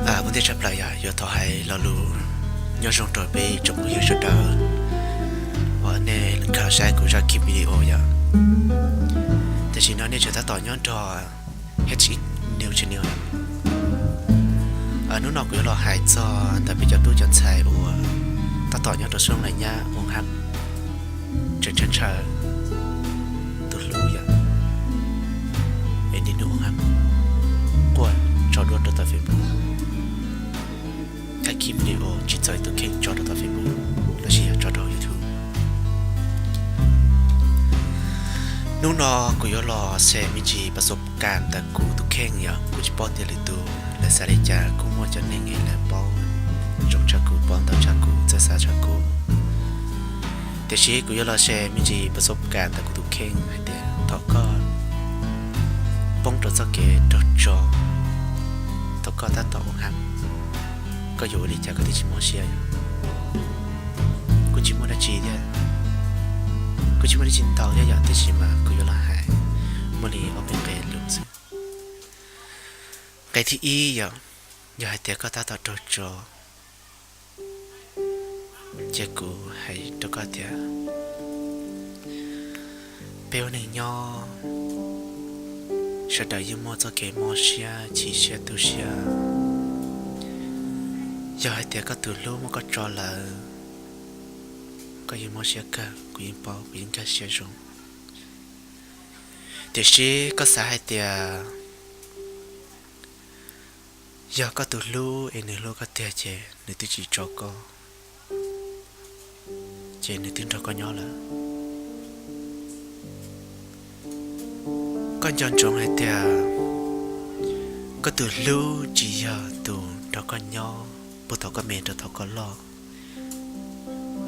Ua ntej tshaj plaws yog yuav thov hais lo lus nyob zoo rau peb tsoom phooj ywg sawv daws uas nej khaws saib kuv zaj kib video yom. Tam sim no nej tseem tab tom nyob nrog H X New Channel. Hnub no kuv yuav los hais txog ntawm peb cov tub cov ntxhais uas tab tom nyob rau xyoo laj nyab ua hab tseem ntshaw ntshaw tus hlub yom, es niaj hnub ua hab quaj tso dua rau tom Facebook, thaij kib video tsis txog tus kheej tso rau tom Facebook los sis yog tso rau YouTube. Hnub no kuv yuav los share me ntsis pas xov kas ntawm kuv tus kheej yom. Kuv tsis paub tias lwm tus lawv xav li cas, kuj muaj cov neeg es lawv paub zoo tshaj kuv, paub ntau tshaj kuv, txawj xav tshaj kuv. Tiam sis kuv yuav los share me ntsis pas xov kas ntawm kuv tus kheej hais tias thaum koj poob rau txoj kev raug tso, thaum koj tab tom ua hab, koj yuav ua li cas koj thiaj tsis mob siab. Kuj tsis muaj dab tsi thiab, kuj tsis muaj dab tsi ntau thiab yom, tiam sis mas kuv yuav los hais muaj li ob peb nqe lus xwb. Nqe thib ib yom, yog hais tias koj tab tom raug tso, ces kuv hais rau koj tias peb ua neeg nyob, sawv daws yeej muaj txoj kev mob siab, chim siab, tu siab. Yog hais tias koj tus hlub muab koj tso lawm, koj yeej mob siab kawg, kuv yeej paub, kuv yeej nkag siab zoo. Tiam sis koj xav hais tias yog koj tus hlub es nws hlub koj tiag ces nws twb tsis tso koj, ces nws twb nrog koj nyob lawm. Koj nco ntsoov hais tias koj tus hlub tsis yog tus nrog koj nyob puag thaum koj me rau thaum koj loj.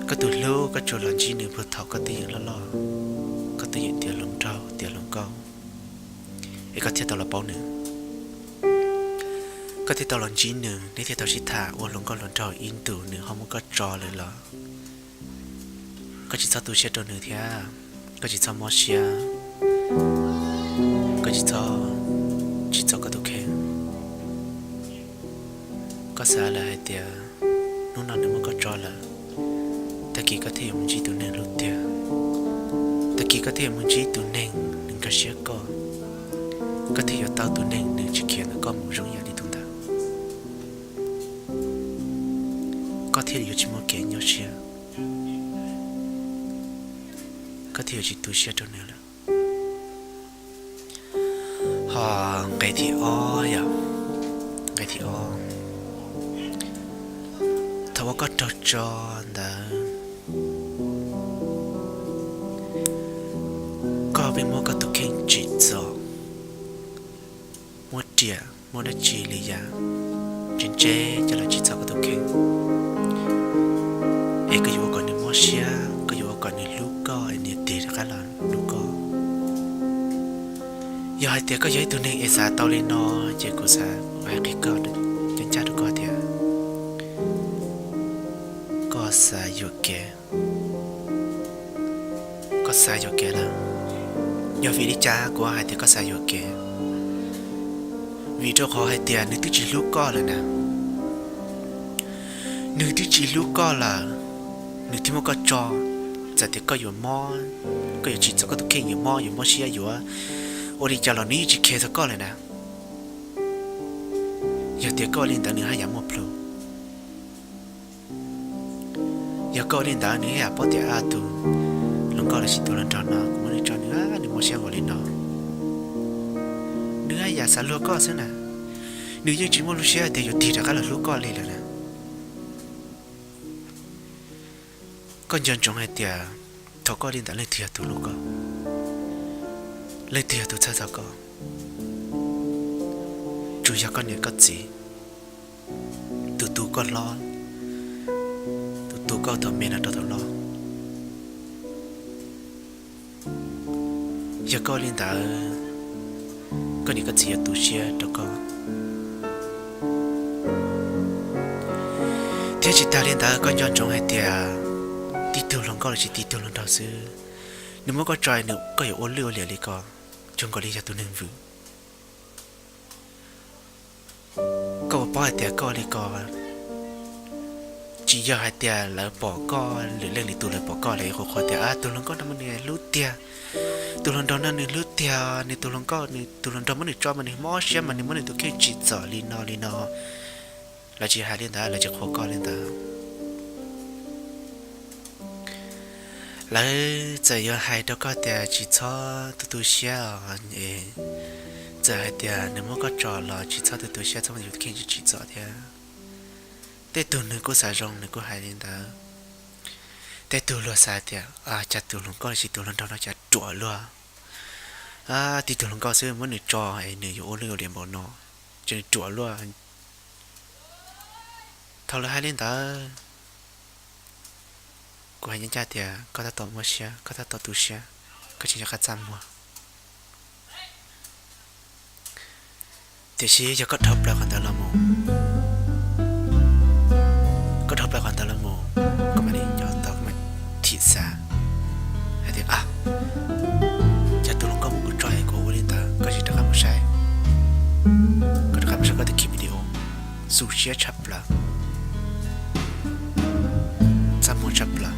Koj tus hlub koj tsuas los ntsib nws puag thaum koj twb yeej loj loj, koj twb yeej tiav hluas nraug tiav hluas nkauj, es koj thiaj tau los paub nws. Koj thiaj tau los ntsib nws, neb thiaj tau sib tham ua hluas nkauj hluas nraug ib ntus nws ho muab koj tso lawm los koj tsis txhob tu siab rau nws thiab, koj tsis txhob mob siab, koj tsis txhob tsis txog koj tus kheej. Koj xav lawm hais tias hnub no nws muab koj tso lawm, tag kis koj thiaj yuav mus ntsib tus neeg hlub tiag, tag kis koj thiaj yuav mus ntsib tus neeg nws nkag siab koj, koj thiaj yuav tau tus neeg nws tsis khiav ntawm koj mus zoo yam li tus ntawd. Koj thiaj yuav tsis muaj kev nyuaj siab, koj thiaj yuav tsis tu siab rau nws lawm. Ho nqe thib ob yom, nqe thib ob, thaum uas koj raug tso ntawd, koj pheej muab koj tus kheej tsim txom, muab riam muab dab tsi li yam ntse ntse coj los tsim txom koj tus kheej, es koj yuav ua kom nws mob siab, koj yuav ua kom nws hlub koj es nws tig rov qab los hlub koj. Yog hais tias koj yog ib tug neeg es xav tau li no, ces kuv xav hais qhia koj, ncaj ncaj rau koj tias koj xav yuam kev, koj xav yuam kev lawm. Yog vim li cas kuv hais tias koj xav yuam kev? Vim rau qhov hais tias nws twb tsis hlub koj lawm na. Nws twb tsis hlub koj lawm, nws thiaj muab koj tso. Txawm tias koj yuav mob, koj yuav tsim txom koj tus kheej, yuav mob, yuav mob siab, yuav ua li cas los nws yeej tsis kheev txog koj lawm na. Yog tias koj ua li ntawd nws haj yam muaj plhus. Yog koj ua li ntawd nws haj yam paub tias a tus hluas nkauj los sis tus hluas nraug no kuv muab nws tso nws, nws mob siab npaum li no, nws haj yam xav luag koj xwb na. Nws yeej tsis muaj lub siab tias yuav tig rov qab los hlub koj li lawm na. Koj nco ntsoov hais tias thaum koj ua li ntawd leej twg yog tus hlub koj? Leej twg yog tus txhawj txog koj? Tsuas yog koj niam koj txiv, tus tu koj hlob, tus tu koj thaum me no rau thaum loj. Yog koj ua li ntawd, koj niam koj txiv yuav tu siab rau koj. Thiab tsis tas li ntawd, koj nco ntsoov hais tias tib tug hluas nkauj los sis tib tug hluas nraug xwb, nws muab koj tso, koj yuav ua lwj ua liam li ko, zoo nkaus li yog tus neeg vwm. Koj puas paub hais tias koj ua li ko, tsis yog hais tias lawv pom koj, lwm leej lwm tus lawv pom koj lawv yuav qhuas qhuas tias, a, tus hluas nkauj no mas nws hlub tiag, tus hluas nraug no nws hlub tiag, nws tus hluas nkauj, nws tus hluas nraug muab nws tso mas nws mob siab mas nws muab nws tus kheej tsim txom li no li no. Lawv tsis hais li ntawd, lawv tsis qhuas koj li ntawd. Lawv txawm yuav hais rau koj tias tsis txhob tu tu siab os, txawm hais tias nws muab koj tso los tsis txhob tu tu siab, txhob muab yus kheej tsim txom thiab. Tej tug nws kuj xav zoo nws kuj hais li ntawd. Tej tug luag xav tias, a, cas tus hluas nkauj los sis tus hluas nraug no cas ruam luaj. A, tib tug hluas nkauj xwb muab nws tso es nws yuav ua luaj ua liam npaum no, ces nws ruam luaj. Thaum lawv hais li ntawd, kuv hais ncaj ncaj tias koj tab tom mob siab, koj tab tom tu siab, koj tsis nco qab txaj muag. Tiam sis yog koj dhau plaws qhov ntawd los mus, koj dhau plaws qhov ntawd los mus, koj mam li nco tau, koj mam thim xav hais tias, a, yog tus hluas nkauj muab kuv tso es kuv ua li ntawd, koj tsis rov qab mus saib, koj rov qab mus saib koj tus kheej video, xu siab tshaj plaws, txaj muag tshaj plaws.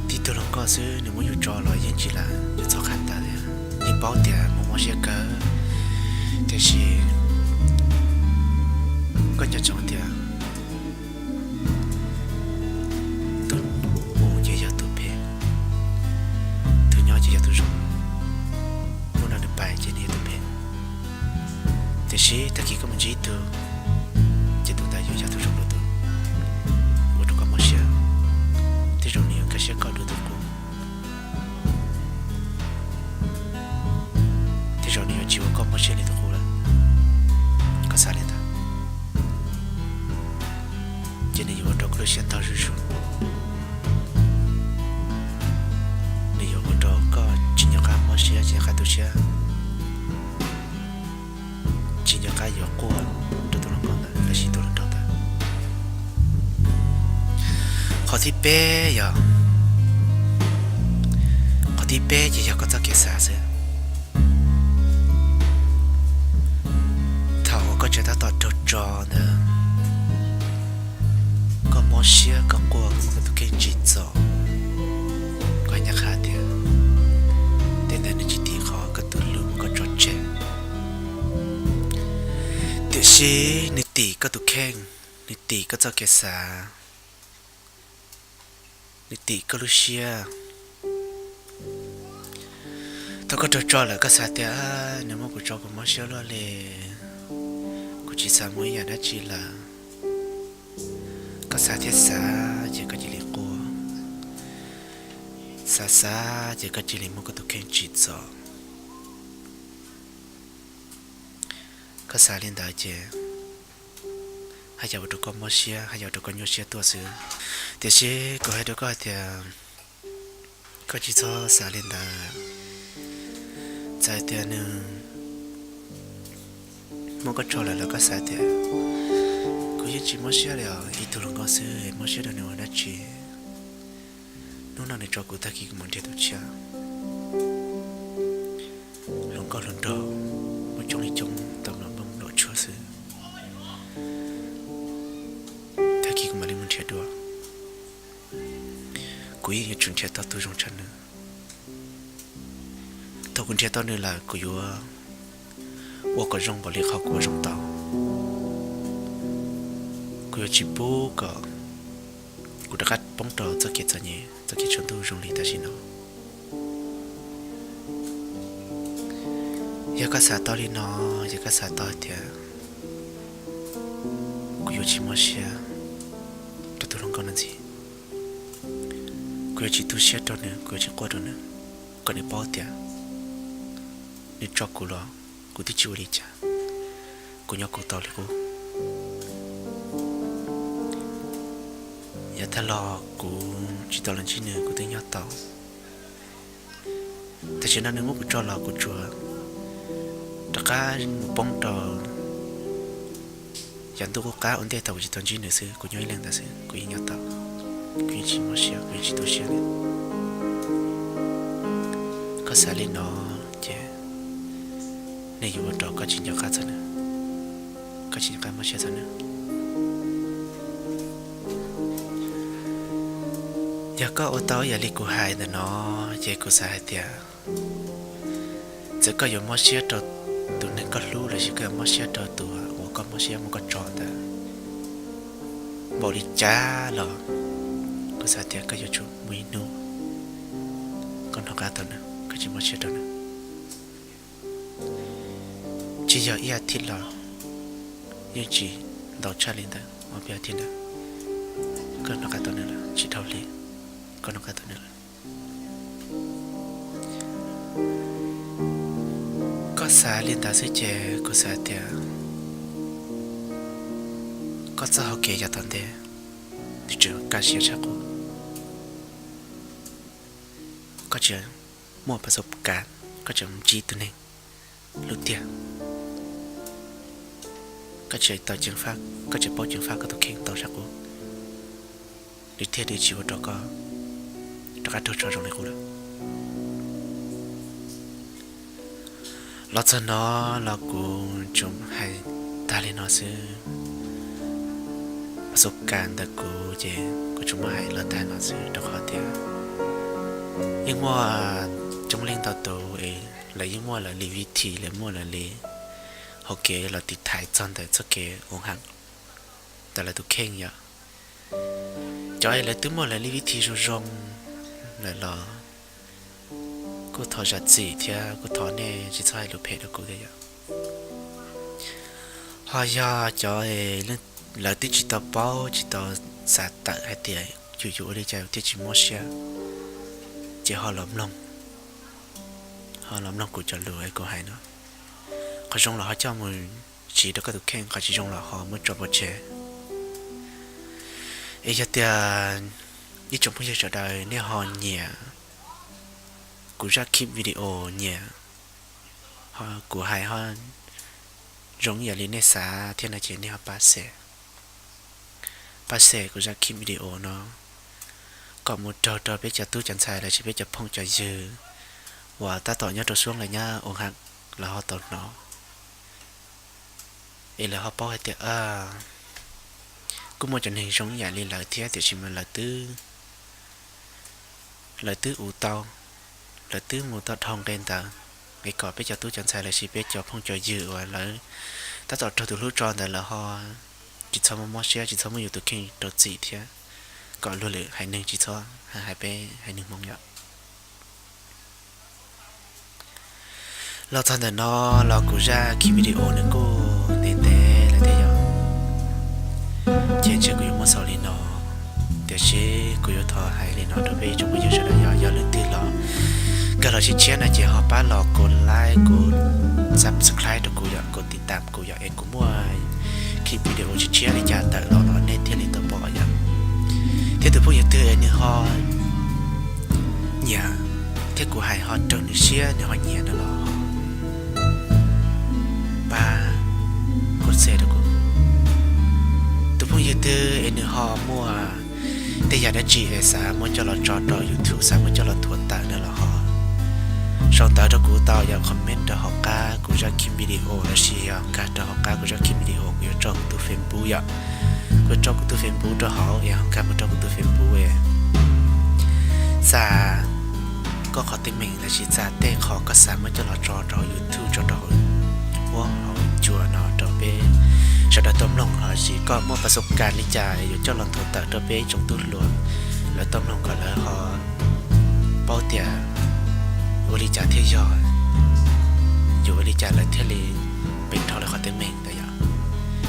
Tib tug hluas nkauj xwb nws muab yus tso los yeej tsis lam yus txhawj qhov ntawd, yeej paub tias muaj mob siab kawg, tiam sis koj nco ntsoov tias tus mus ces yog tus phem, tus nyob ces yog tus zoo, hnub no nws pais ces nws yog tus phem. Tiam sis tag kis koj mus ntsib ib tug, ces tus ntawd yuav yog tus zoo dua tus, ua rau koj mob siab, tej zaum nws yuav nkag siab koj dua tus qub, tej zaum nws yuav tsis ua koj mob siab li tus qub lawm. Koj xav li ntawd, ces nws yuav ua rau koj lub siab ntog zuj zus, nws yuav ua rau koj tsis nco qab mob siab, tsis nco qab tu siab, tsis nco qab yuav quaj rau tus hluas nkauj ntawd los sis tus hluas nraug ntawd. Qhov thib peb yog, qhov thib peb ces yog koj txoj kev xav xwb. Thaum uas koj tseem tab tom raug tso ntawd, koj mob siab, koj quaj, koj muab koj tus kheej tsim txom, koj nyob qhab tias tej ntawd nws tsis tim qhov koj tus hlub muab koj tso tseg. Tiam sis nws tim koj tus kheej, nws tim koj txoj kev xav, nws tim koj lub siab. Thaum koj raug tso lawm koj xav tias, nws muab kuv tso kuv mob siab luaj li, kuv tsis xav muaj ib yam dab tsi lawm. Koj xav thiab xav ces koj cia li quaj, xav xav ces koj cia li muab koj tus kheej tsim txom. Koj xav li ntawd ces haj yam ua rau koj mob siab, haj yam ua rau koj nyuaj siab tuaj xwb. Tiam sis kuv hais rau koj hais tias koj tsis txhob xav li ntawd. Txawm tias nws muab koj tso lawm los koj xav tias, kuv yeej tsis mob siab li os, ib tug hluas nkauj xwb mob siab rau nws ua dab tsi. Hnub no nws tso kuv, tag kis kuv mam nrhiav tus tshiab. Hluas nkauj hluas nraug muaj coob li coob, tau nplua nplooj nplua tshuaj xwb. Tag kis kuv mam li mus nrhiav dua, kuv yeej yuav tsum nrhiav tau tus zoo tshaj nws. Thaum kuv nrhiav tau nws lawm kuv yuav ua kom zoo npaum li qhov kuv ua zoo tau. Kuv yuav tsis pub kom kuv rov qab poob rau txoj kev txom nyem, txoj kev tshav ntuj zoo li tam sim no. Yog koj xav tau li no, yog koj xav tau hais tias kuv yuav tsis mob siab rau tus hluas nkauj no ntxiv, kuv yuav tsis tu siab rau nws, kuv yuav tsis quaj rau nws, kom nws paub tias nws tso kuv los kuv twb tsis ua li cas, kuv nyob kuv tau li qub. Yav tag los kuv tsis tau los ntsib nws kuv twb nyob tau. Tam sim no nws muab kuv tso los kuv tsuas rov qab mus poob rau yav ntuj qub qab ua ntej thaum kuv tsis tau ntsib nws xwb, kuv nyob ib leeg ntawd xwb kuv yeej nyob tau. Kuv yeej tsis mob siab, kuv yeej tsis tu siab li. Koj xav li no ces nws yuav ua rau koj tsis nco qab txog nws, koj tsis nco qab mob siab txog nws. Yog koj ua tau ib yam li kuv hais ntawm no, ces kuv xav hais tias txawm koj yuav mob siab rau tus neeg koj hlub los sis koj yuav mob siab rau tus uas koj mob siab muab koj tso ntawd npaum li cas los, kuv xav tias koj yuav tsum muaj ib hnub koj hnov qab tau nws, koj tsis mob siab rau nws. Tsis yog ib as thiv los yeej tsis ntau tshaj li ntawd, ob peb as thiv ntawd koj hnov qab tau nws lawm, tsis dhau li koj hnov qab tau nws lawm. Koj xav li ntawd xwb ces kuv xav tias koj txoj hau kev yav tom ntej nws tseem kaj siab tshaj qub. Koj tseem muaj pas xub kas, koj tseem ntsib tus neeg hlub tiag, koj tseem tau ceev faj, koj tseem paub ceev faj koj tus kheej tau tshaj qub, nws thiaj li tsis ua rau koj rov qab raug tso zoo li qub lawm. Los txog no los kuv tsuas hais tag li no xwb. Pas xub kas ntawm kuv ces kuv tsuas muaj hais los tag no xwb rau qhov tias yeej muaj coob leej ntau tus es lawv yeej muaj lawv li vib thib, lawv muaj lawv li hauv kev los tiv thaiv txog ntawm txoj kev ua heem ntawm lawv tus kheej yom. Cov es lawv twb muaj lawv li vib thib zoo zoo lawm los kuj thov zam txim thiab kuj thov nej tsis txhob hais lus phem rau kuv thiab yom. Ho yog cov lawv twb tsis tau paub tsis tau xav tawm hais tias yus yuav ua li cas yus thiaj tsis mob siab, ces ho los mloog, ho los mloog kuv cov lus kuv hais no. Qhov zoo los ho coj mus siv rau koj tus kheej, qhov tsis zoo los ho muab tso pov tseg. Es yog tias ib tsoom phooj ywg sawv daws nej ho nyiam kuv zaj clip video, nyiam ho kuv hais ho zoo ib yam li nej xav thiab no ces nej ho pab share, pab share kuv zaj clip video no kom mus raug rau peb cov tub cov ntxhais los sis peb cov phooj cov ywg uas tab tom nyob rau suab nqis nyab ua heem, lawv ho tau hnov es lawv ho paub hais tias kuj muaj cov neeg zoo ib yam li lawv thiab tiam sis mas lawv twb, lawv twb ua tau, lawv twb mus tau dhau nqe ntawd. Es kom peb cov tub cov ntxhais los sis peb cov phooj cov ywg uas lawv tab tom raug tus hlub tso ntawd lawv ho tsis txhob muaj mob siab, tsis txhob muab yus tus kheej rau txim thiab kom luag lwm haiv neeg tsis txhob hais peb haiv neeg Hmoob yom. Los txog ntawm no los kuv zaj clip video nws kuj ntev ntev lawm thiab yom, ces ntshe kuv yuav muab xaus li no. Tiam sis kuv yuav thov hais li no rau peb ib tsoom phooj ywg sawv daws yog, yog leej twg los kawg los sib tshiab no ces ho pab los kuv like, kuv subscribe rau kuv yom, kuv tiv tam kuv yom, es kuv muaj clip video tshiab tshiab li cas tawm los los nej thiaj li tau pom yom. Thiab tus phooj ywg twg es nws ho nyiam thiab kuv hais ho raug nws siab nws ho nyiam no los pab kuv share rau kuv. Tus phooj ywg twg es nws ho muaj tej yam dab tsi es xav muab coj los tso rau YouTube, xav muab coj los thuam tawm no los ho sau ntawv rau kuv tau yom, comment rau hauv qab kuv zaj clip video los sis yog nkag rau hauv qab kuv zaj clip video, kuv yuav tso kuv tus Facebook yom. Kuv tso kuv tus Facebook rau hauv es ho nkag mus rau kuv tus Facebook es txais koj qhov teeb meem los sis txais tej qho koj xav muab coj los tso rau hauv YouTube, tso rau hauv huab hauv cua no rau peb sawv daws tau mloog, los sis koj muaj pas xub kas li cas yuav coj los thuam tawm rau peb ib tsoom tub hluas lawv tau mloog kom lawv ho paub tias ua li cas thiaj yog, yuav ua li cas lawv thiaj li pem dhau lawv qhov teeb meem ntawd yom.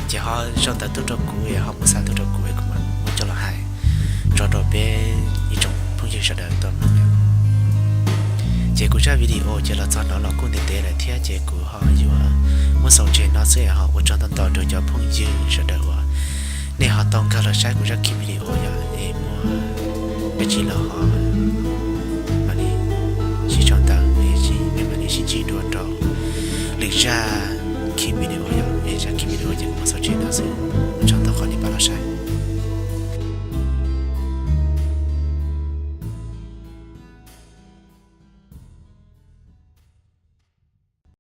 Ces ho sau ntawv tuaj rau kuv es ho muab xa tuaj rau kuv es kuv mam muab coj los hais tso rau peb ib tsoom phooj ywg sawv daws tau mloog yom. Ces kuv zaj video ces los txog no los kuj ntev ntev lawm thiab ces kuv ho yuav muab xaus tseg no xwb es ho ua tsaug ntau ntau rau cov phooj ywg sawv daws uas nej ho tau nkag los saib kuv zaj clip video yom, es muaj dab tsi los ho mam li sib sau ntawv es mam li sib ntsib dua rau lwm zaj clip video yom, es zaj clip video ces kuv muab xaus tseg no xwb. Ua tsaug ntau qhov nej pab los saib.